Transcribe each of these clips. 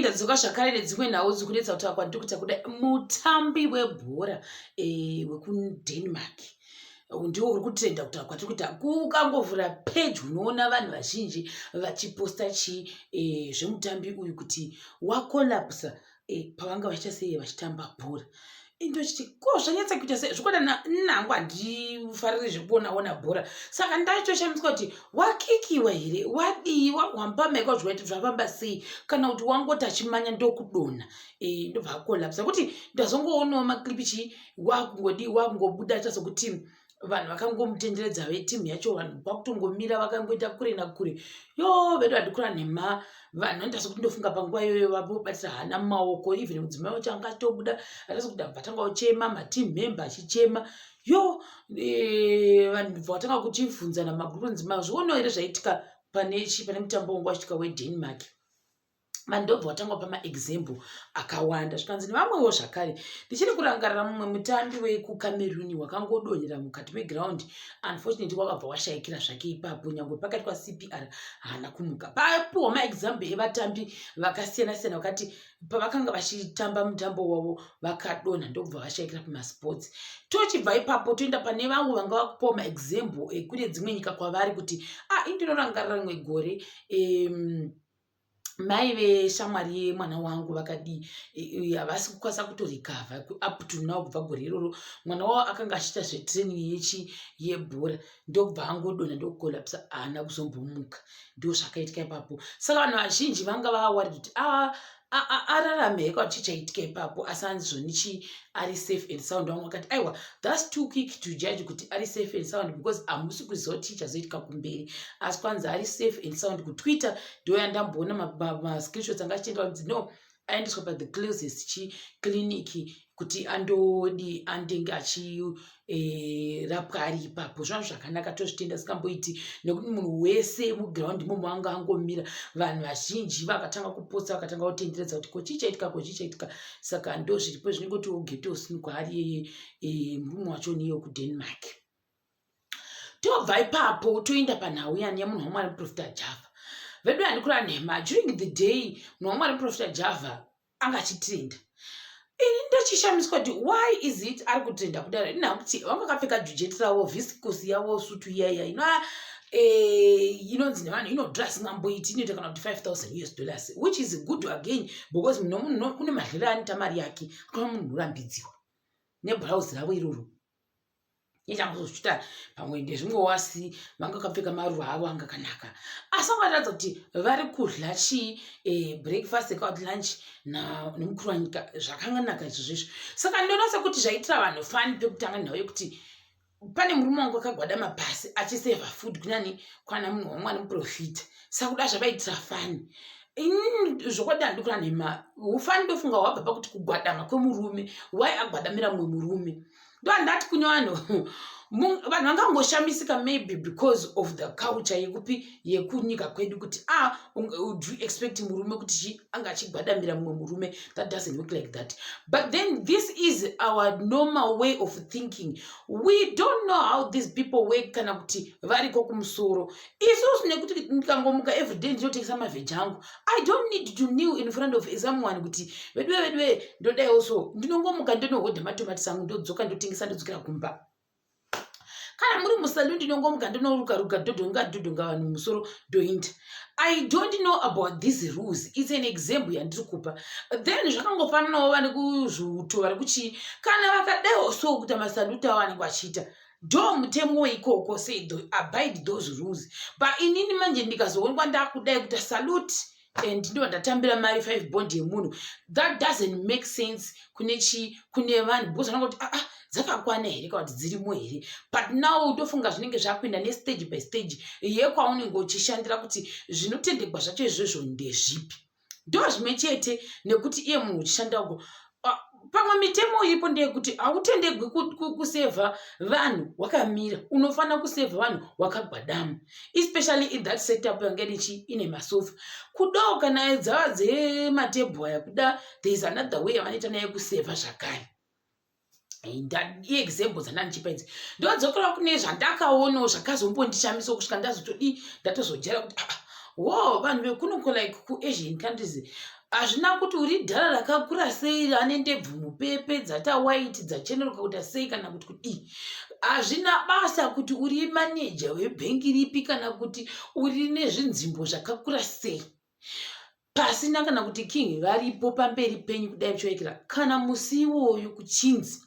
Ndadzoka zvakare nedzimwe nhau dzikunetsa kutaura kwandiri kuita kudai. Mutambi webhora wekuDenmark ndiwo uri kutrenda kutaura kwatiri kuita. Ukangovhura page unoona vanhu vazhinji vachiposta chii zvemutambi uyu kuti wakolapsa pavanga vachiita sei vachitamba bhora. Ndochiti ko zvanyatsa kuita sei zvokwadi nangu handifariri zvekuona ona bhora saka ndaitoshamiswa kuti wakikiwa here wadii wambamaika kuti zvafamba sei kana kuti wangoti achimanya ndokudonha ndobva akolapsa kuti ndazongoonawo maclip chii wakungodii wakungobuda aita sokuti vanhu vakangomutenderedza vetimu yacho vanhu kwakutongomira vakangoita kure nakure yo vedu handikura nhema vanhu vanoita sekuti ndofunga panguva iyoyo vabobatira hana mumaoko even mudzimai wacho anga achitobuda aita sekuti abva atanga kuchema mateam member achichema yo vanhu bva vatanga kuchibvunzana magroup nzi mazvionawo here zvaitika pane chi pane mutambo wangu wachitika weDenmark. Vanhu ndobva vatanga kupa maexample akawanda zvikanzi nevamwewo zvakare. Ndichiri kurangarira mumwe mutambi wekuCameroon wakangodonhera mukati meground unfortunately wakabva washaikira zvake ipapo nyangwe pakaitwa CPR haana kumuka. Papiwa maexample evatambi vakasiyana siyana vakati pavakanga vachitamba mutambo wavo vakadonha ndokubva vashaikira pamasports. Tochibva ipapo toenda pane vamwe vanga vakupawo maexample ekune dzimwe nyika kwavari kuti ah indinorangarira rimwe gore mai veshamwari yemwana wangu vakadii havasi kukwanisa kutorikavha up to now kubva gore iroro mwana wavo akanga achiita zvetraining yechi yebhora ndokubva angodonha ndokukolapsa haana kuzombomuka ndo zvakaitika ipapo saka vanhu vazhinji vanga vaworried kuti ararame here kana chichaitika ipapo asi hanzi zvoni chii ari safe and sound. Vamwe vakati aiwa, that's too quick to judge kuti ari safe and sound because hamusi kuziva kuti chichazoitika kumberi, asi kwanzi ari safe and sound. KuTwitter ndo yandamboona mascreenshots anga achienda kunzi no, aendeswa pathe closest chi clinic kuti andodi andenge achirapwa ari ipapo. Zvinova zvakanaka, tozvitenda singamboiti nekuti munhu wese muground imomo anga angomira. Vanhu vazhinji vakatanga kupotsa, vakatanga kutenderedza kuti ko chii chaitika, ko chii chaitika. Saka ndo zviripo zvinenge kuti ogete usiku ari murume wacho niye wekuDenmark. Tobva ipapo toenda panhau yani yemunhu waMwari Muprofita Java. Vedu handikura nhema, during the day munhu waMwari Muprofita Java anga achitrenda. Ini ndochishamiswa kuti why is it ari kutrenda kudaro. Ini hakuti vanga vakapfeka jujeti ravo, viscose yavo, sutu iya iya ino inonzi nevanhu inodhura singamboiti, inoita kana kuti 5000 US dollars, which is good again because munhu une madhliro anoita mari yake, hakuna munhu unorambidziwa nebhurauzi ravo iroro ichangozochita pamwe ndezvimwewo, asi vanga vakapfeka maruva avo anga akanaka, asi vangataridza kuti vari kudya chii breakfast kana kuti lunch nemukuru wanyika zvakanganaka izvozvo izvo. Saka ndinoona sekuti zvaitira vanhu fani pekutanga nhau yekuti pane murume wangu akagwadama pasi achisevha food kunani kwana munhu wamwari muprofita, saka kuda zvavaitira fani. Inini zvokwadi handikura nhema, ufani ndofunga hwabva pakuti kugwadama kwemurume, why agwadamira mumwe murume. Ndo handati kune vanhu vanhu vangangoshamisika maybe because of the culture yekupi yekunyika kwedu kuti ah, do you expect murume kuti chi anga achigwadamira mumwe murume? That doesn't work like that. But then this is our normal way of thinking. We don't know how these people work kana kuti variko kumusoro. Isusu nekuti ndikangomuka everyday ndinotengesa mavheji angu, I don't need to kneel in front of someone kuti veduwe veduwe ndodaiwo. So ndinongomuka, ndinohodha matomatisi angu, ndodzoka, ndotengesa, ndodzokera kumba. Kana muri musalon, ndinongomuka, ndinoruka ruka, dhodhonga dhodhonga vanhu mumusoro, ndoinda. I don't know about these rules. It's an example yandiri kupa. Then zvakangofananawo vane kuzviuto vari kuchii, kana vakadaiwo so kuita masaluti avo anenge vachiita, ndo mutemo weikoko, say abide those rules. But inini manje ndikazoonekwa ndakudai kuita salute and ndobva ndatambira mari 5 bond yemunhu, that doesn't make sense kune chi kune vanhu because vanongoti ah, ah, dzakakwana here kana kuti dzirimo here? But now ndofunga zvinenge zvakuenda nestage by stage yekwaunenge uchishandira kuti zvinotendegwa zvacho izvozvo ndezvipi. Ndo zvimwe chete nekuti iye munhu uchishanda uko, pamwe mitemo iripo ndeyekuti hautendegwi kusevha vanhu wakamira, unofanira kusevha vanhu wakagwadama, especially in that setup yange nechi ine masofa. Kudawo kana dzava dzematebho aya, kuda there is another way yavanoita nayo kusevha zvakare. Iexample dzandandichipa idzi. Ndodzokera kune zvandakaonawo zvakazombondishamisawo kusvika ndazotodi ndatozojera kuti ah, wo vanhu vekuno like kuAsian countries. Hazvina kuti uri dhara rakakura sei, ane ndebvu mupepe dzatawaiti dzacheneruka kuita sei kana kuti kudii. Hazvina basa kuti uri maneja webhengi ripi kana kuti uri nezvinzvimbo zvakakura sei. Pasina kana kuti king varipo pamberi penyu kudai muchivaikira kana musi iwoyo kuchinzi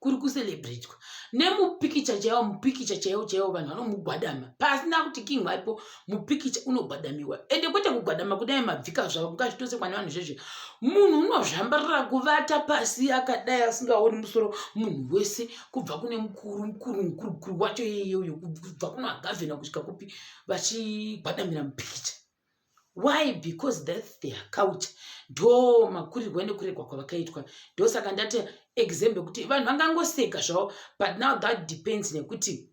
kuri kucelebratwa nemupikicha chaiwo, mupikicha chaiwo chaiwo, vanhu vanomugwadama pasina kuti king varipo. Mupikicha unogwadamiwa, ende kwete kugwadama kudai mabvika zvavo kungazvitosekwa nevanhu zvezve. Munhu unozvambarira kuvata pasi akadai asingaoni musoro, munhu wese, kubva kune mukuru mukuru mukuru mukuru wacho iyeyoyo, kubva kuna gavhena kusvika kupi, vachigwadamira mupikicha. Why? Because that's their culture, ndo makurirwa nekuregwa kwavakaitwa. Ndosaka ndati example kuti vanhu vangangoseka zvavo, but now that depends nekuti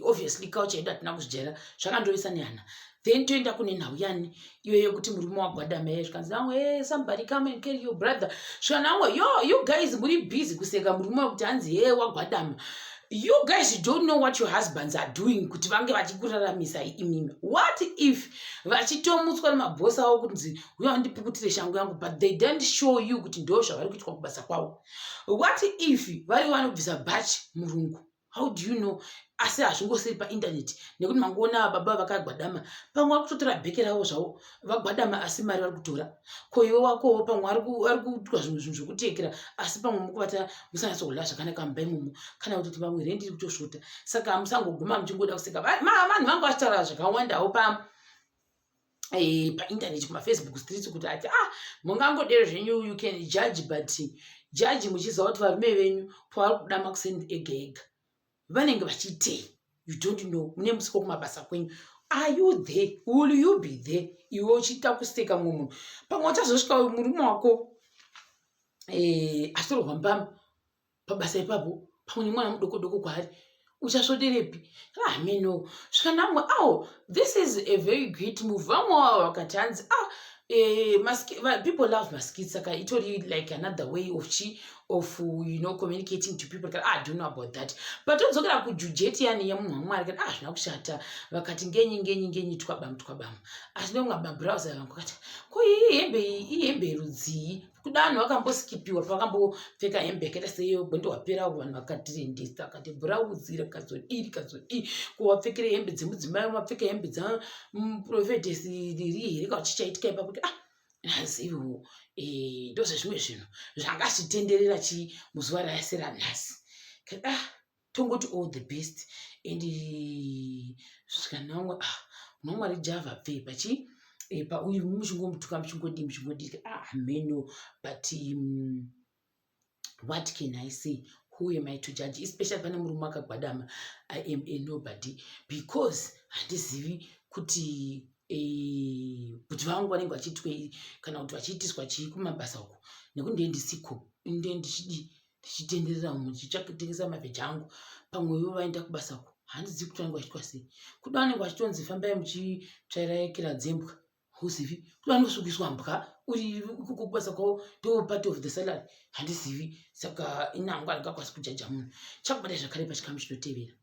obviously culture yedu hatina kuzvijaira, zvakandovesa nehana. Then toenda kune nhau yani iyo yekuti murume wagwadama ye, zvikanzi vamwe, "Hey, somebody come and carry your brother." Zvikanamwe, "Yo, you guys muri busy kuseka murume wekuti hanzi he wagwadama. You guys don't know what your husbands are doing kuti vange vachikuraramisai imimi. What if vachitomutswa nemabhosi avo kunzi uya undipukutire shangu yangu, but they don't show you kuti ndo zvavari kuitwa kubasa kwavo? What if vari vanobvisa bhachi murungu? How do you know? Asi hazvingosiri paindaneti nekuti mangoona baba vakagwadama, pamwe vari kutotora bheke ravo zvavo vagwadama, asi mari vari kutora. Ko iwe wakowo, pamwe vari kuitwa zvimwe zvinhu zvokutekera, asi pamwe mukuvata musanyatsokudya zvakanaka mumba imomo, kana kutoti pamwe rendi iri kutosvota. Saka musangoguma muchingoda kuseka. Vanhu vanga vachitaura zvakawandawo pa paindaneti, kumaFacebook streets, kuti ati, "Ah, mungangodero zvenyu." You can judge, but judge muchiziva kuti varume venyu pavari kudama kuseni ega ega vanenge vachiitei. You don't know, mune musiko kumabasa kwenyu. Are you there? Will you be there iwe uchiita kuseka mumwe munhu? Pamwe uchazosvika murume wako achitorwa mbama pabasa ipapo, pamwe nemwana mudoko doko kwaari, uchasvoderepi? Ameno. Zvikanamwe, "Oh, this is a very great move." Vamwe vavo vakati hanzi, "Ah, people love maskits, saka itori like another way of chi of communicating to people." Ah, I don't know about that, but todzokera kujujeti yani yemunhu wamwari. Kati, "Ah, zvina kushata." Vakati ngenyi ngenyi ngenyi, twabamu twabamu, asi nemwe mabrowser vangu vakati, "Ko iyi hembe iyi ihembe rudzii?" Kuda vanhu vakamboskipiwa pavakambopfeka hembe yakaita seiyo, gwendo wapera, vanhu vakatirendesa, vakati bhurauzi rikazodii rikazodii. Ko wapfekere hembe dzemudzimai, wapfeka hembe dzamuprofetesi riri here kachichaitika ipapo? Kuti, ah, haziviwo. Ndozvezvimwe zvinhu zvanga zvichitenderera chi muzuva rase ranhasi. Ah, tongoti all the best, and zvikanamwe, ah, unomwari Java pfei pachi pauyu muchingomutuka, muchingodii muchingodii. Ah, meno, but what can I say? Who am I to judge, especially pane murume akagwadama? I am a nobody, because handizivi kuti kuti vangu vanenge vachiitwei kana kuti vachiitiswa chii kumabasa uko, nekuti ndee ndisiko, ndee ndichidii, ndichitenderera umu ndichitengesa mavheji angu. Pamwe ivo vaenda kubasa uko, handizivi kuti vanenge vachiitwa sei. Kuda vanenge vachitonzi fambai muchitsvairaikira dzembwa, hauzivi. Kuda vanosukiswa mbwa uri ikoko kubasa kwavo, ndo part of the salary, handizivi. Saka inangu handingakwanisi kujaja munhu. Chakubata zvakare pachikamu chinotevera.